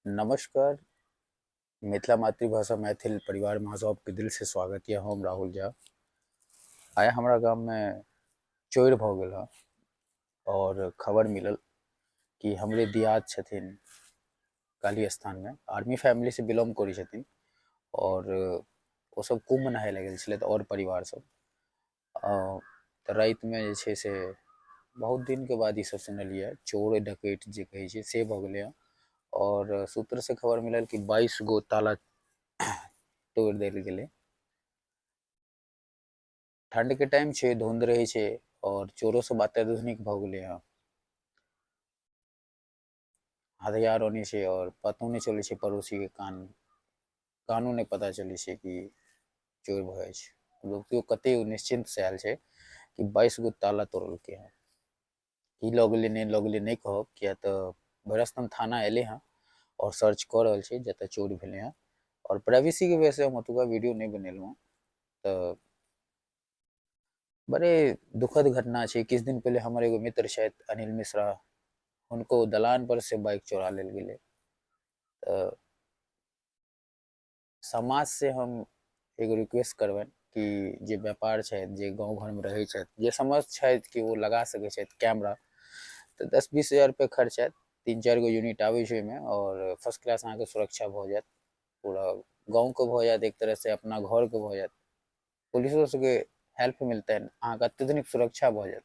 नमस्कार। मिथिला मातृभाषा मैथिल परिवारमे अहाँ सबके दिलसँ स्वागत यऽ। हम राहुल झा। आइ हमरा गाममे चोरि भऽ गेल हँ आओर खबर मिलल कि हमरे दियाद छथिन काली स्थानमे, आर्मी फैमिलीसँ बिलोंग करै छथिन आओर ओसब कुम्भ नहाय लए गेल छलथि आओर परिवार सब। तऽ रातिमे जे छै से बहुत दिनके बाद ई सब सुनलियै, चोर डकैत जे कहै छै से भऽ गेलै हँ। आओर सूत्रसँ खबर मिलल कि 22 गो ताला तोड़ि देल गेलै। ठण्डके टाइम छै, धुंध रहै छै आओर चोरो सब अत्याधुनिक भऽ गेलै हँ। हथियार ओने छै आओर पतो नहि चलै छै, पड़ोसीके कान कानो नहि पता चलै छै कि चोर भऽ जाइ छै। लोक कते निश्चिन्तसँ आयल छै कि 22 गो ताला तोड़लकै हँ। की लऽ गेलै, नहि लऽ गेलै, नहि कहब, किया तऽ भैरवस्थान थाना एलै हँ आओर सर्च कऽ रहल छै जतऽ चोरी भेलै हँ। आओर प्राइवेसीके वजहसँ हम ओतुका वीडियो नहि बनेलहुँ हँ। तऽ बड़े दुखद घटना छै। किछु दिन पहिले हमर एगो मित्र छथि अनिल मिश्रा, हुनको दलान पर से बाइक चोरा लेल गेलै। तऽ समाज से हम एगो रिक्वेस्ट करबनि कि जे व्यापार छथि, जे गाँव घरमे रहै छथि, जे समझ छथि कि ओ लगा सकै छथि कैमरा, तऽ 10-20 हजार रुपैआ खर्च हैत, 3-4 गो यूनिट आबै छै ओहिमे आओर फर्स्ट क्लास अहाँके सुरक्षा भऽ जायत, पूरा गाँवके भऽ जायत, एक तरहसँ अपना घरके भऽ जायत, पुलिसो सबके हेल्प मिलतनि, अहाँके अत्यधिक सुरक्षा भऽ जायत।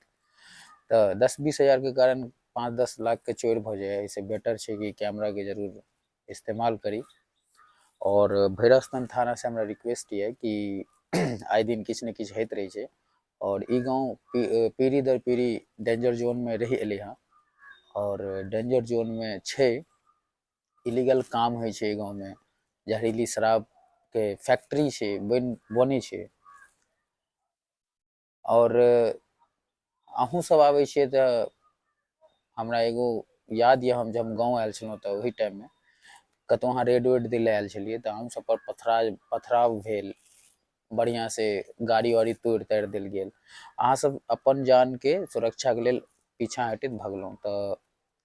तऽ 10-20 हजारके कारण 5-10 लाखके चोरि भऽ जाइए, एहिसँ बेटर छै कि कैमराके जरूर इस्तेमाल करी। आओर भैरवस्थान थानासँ हमरा रिक्वेस्ट यऽ कि आइ दिन किछु ने किछु होइत रहै छै आओर ई गाँव पीढ़ी दर पीढ़ी डेंजर जोनमे रहि एलै हँ आओर डेंजर जोनमे छै। इलीगल काम होइ छै गाँवमे, जहरीली शराबके फैक्ट्री छै, बनै छै। आओर अहूँ सब आबै छियै तऽ हमरा एगो याद यऽ, हम जब गाँव आयल छलहुँ तऽ ओहि टाइममे कतहु अहाँ रेड वेड दै लए आयल छलियै तऽ अहूँ सबपर पथराव भेल, बढ़िआँसँ गाड़ी वाड़ी तोड़ि ताड़ि देल गेल। अहाँ सब अपन जानके सुरक्षाके लेल पीछाँ हटैत भगलहुँ। तऽ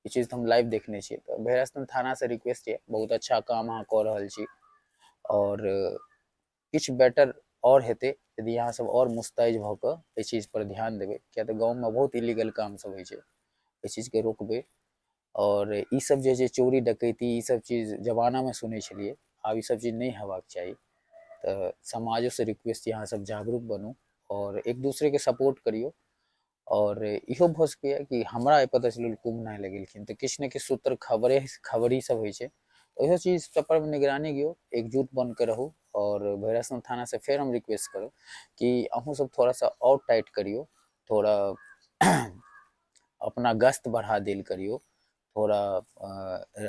ई चीज तऽ हम लाइव देखने छियै। तऽ भैरवस्थान थानासँ रिक्वेस्ट यऽ, बहुत अच्छा काम अहाँ कऽ रहल छी आओर किछु बेटर आओर हेतै यदि अहाँ सब आओर मुस्तैद भऽ कऽ एहि चीजपर ध्यान देबै, किएक तऽ गाँवमे बहुत इलीगल काम सब होइ छै, एहि चीजके रोकबै। आओर ई सब जे छै चोरी डकैती ई सब चीज जमानामे सुनै छलियै, आब ई सब चीज नहि हेबाक चाही। तऽ समाजोसँ रिक्वेस्ट यऽ, अहाँ सब जागरूक बनू आओर एक दूसरेके सपोर्ट करियौ। आओर इहो भऽ सकैए कि हमरा आइ पता चलल कुम्भ नहाय लए गेलखिन तऽ किछु ने किछु सूत्र खबरे खबरी सब होइ छै, इहो चीज सब पर निगरानी दियौ, एकजुट बन के रहू। आओर भैरवस्थान थाना से फेर हम रिक्वेस्ट करब कि अहूँ सब थोड़ा सा आओर टाइट करियौ, थोड़ा अपना गश्त बढ़ा देल करियौ। थोड़ा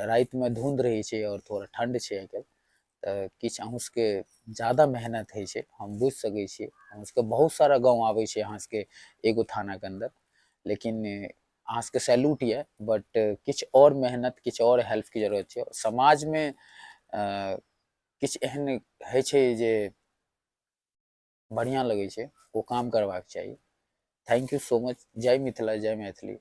रातिमे धुंध रहै छै आओर थोड़ा ठण्ड छै आइ काल्हि, तऽ किछु अहूँ सबके जादा मेहनत होइ छै, हम बुझि सकै छियै। अहूँ सबके बहुत सारा गाँव आबै छै अहाँ सबके एगो थानाके अन्दर, लेकिन अहाँ सबके सैल्यूट यऽ, बट किछु आओर मेहनत, किछु आओर हेल्पके जरूरत छै समाजमे। किछु एहन होइ छै जे बढ़िआँ लगै छै, ओ काम करबाक चाही। Thank you so much. जय मिथिला, जय मैथिली।